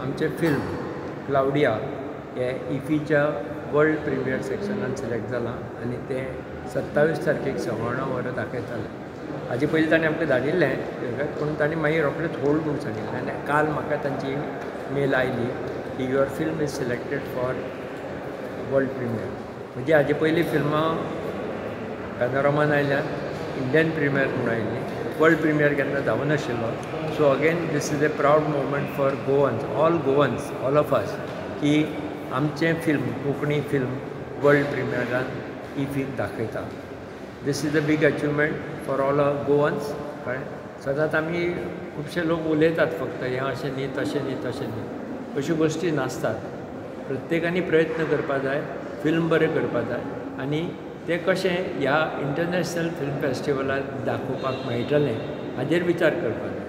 आमचें फिल्म क्लावडिया हें इफ्फीच्या world premier सॅक्शनान select जालां आनी तें 27 तारखेक 9:15 वरां दाखयतले. हाचे पयलीं तांणी आमकां धाडिल्लें, पूण तांणी मागीर रोखडेंच होल्ड म्हूण सांगिल्लें आनी काल म्हाका तांची मेल आयली की your film is selected for world premiere. म्हणजे हाचे पयलीं फिल्मां पॅनोरमान आयल्यात, इंडियन प्रिमियर म्हूण आयिल्ली, वर्ल्ड प्रिमियर केन्ना जावं नाशिल्लो. So again, this is a proud moment for Goans, all Goans, all of us, की आमचें फिल्म, कोंकणी फिल्म वर्ल्ड प्रिमियरान इफ्फीक दाखयता. This is a big achievement for all our Goans. कळ्ळें? सदांच आमी खुबशे लोक उलयतात फक्त, हें अशें न्ही, तशें न्ही, तशें न्ही. अश्यो गोश्टी नासतात. प्रत्येकानी प्रयत्न करपा जाय, फिल्म बरें करपा जाय आनी तें कशें ह्या इंटरनॅशनल फिल्म फेस्टिवलाक दाखोवपाक मेळटलें हाजेर विचार करपाक जाय.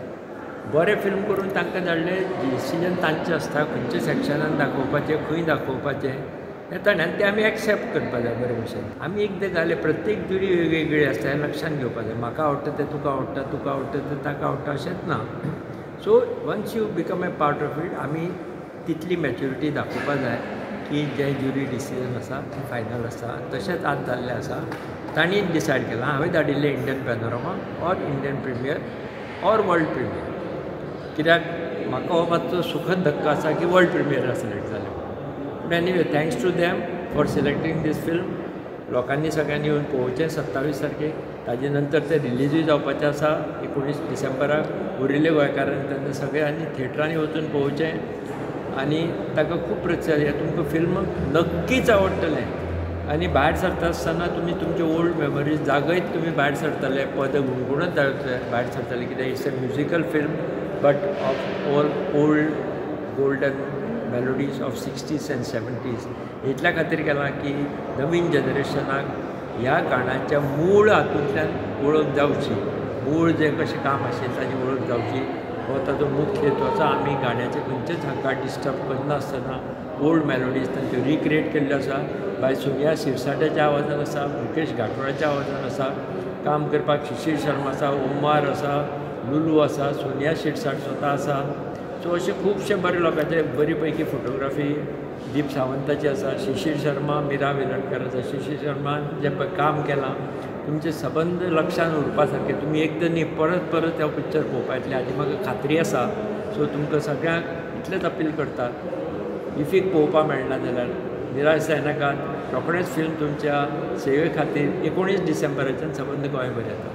बरें फिल्म करून तांकां धाडलें, डिसिजन तांचें आसता, खंयच्या सॅक्शनान दाखोवपाचें, खंय दाखोवपाचें हें ताणें, आनी तें आमी एक्सेप्ट करपाक जाय बरे भशेन. आमी एकदां घालें, प्रत्येक जुरी वेगवेगळी आसता हें लक्षांत घेवपाक जाय. म्हाका आवडटा तें तुका आवडटा, तुका आवडटा तें ताका आवडटा अशेंच ना. So once you become a part of it, आमी तितली मॅच्युरिटी दाखोवपाक जाय की जें ज्युरी डिसिजन आसा तें फायनल आसा. तशेंच आज जाल्लें आसा. तांणी डिसायड केलां, हांवें धाडिल्लें Indian Panorama or Indian premiere or world premiere. कित्याक म्हाका हो मातसो सुखद धक्को आसा की वर्ल्ड प्रिमियराक सिलेक्ट जालें. पूण anyway, thanks to them for selecting this film. लोकांनी सगळ्यांनी येवन पळोवचें 27 तारखेक. ताजे नंतर तें रिलिजूय जावपाचें आसा 19 डिसेंबराक. उरिल्ले गोंयकारांनी तेन्ना सगळ्यांनी थिएटरांनी वचून पळोवचें आनी ताका खूब प्रतिसाद. हें तुमकां फिल्म नक्कीच आवडटलें आनी भायर सरता आसतना तुमी तुमच्यो ओल्ड मेमरीज जागयत तुमी भायर सरतले, पद गुणगुणत भायर सरतले, कित्याक it's a musical film but of all old golden melodies of 60s and 70s. इतल्या खातीर केलां की नवीन जनरेशनाक ह्या गाण्याच्या मूळ हातूंतल्यान वळख जावची, मूळ जें कशें काम आशिल्लें ताची वळख जावची, हो ताचो मुख्य हेतू आसा. आमी गाण्याचे खंयचेच हाका डिस्टर्ब करनासतना ओल्ड मेलोडीज तांच्यो रिक्रिएट केल्ल्यो आसा. बाय सोनिया शिरसाट्याच्या आवाजान आसा, मुकेश घाटोळ्याच्या आवाजान आसा, काम करपाक शिशीर शर्मा आसा, ओमार आसा, लुलू आसा, सोनिया शिरसाट स्वता आसा. सो अशे खुबशे बरे लोकांचे, बरी पैकी फोटोग्राफी दीप सावंताची आसा, शिशीर शर्मा, मिरा वेलणकर आसा. शिशीर शर्मान जें पळय काम केलां, तुमचें सबंद लक्षान उरपा सारकें. तुमी एकदां न्ही, परत परत हो पिक्चर पळोवपा येतलें हाजी म्हाका खात्री आसा. सो तुमकां सगळ्यांक इतलेंच अपील करता, इफीक पळोवपाक मेळना जाल्यार निराश जायनाकात. रोखडेंच फिल्म तुमच्या सेवे खातीर 19 डिसेंबराच्यान सबंद गोंयभर येता.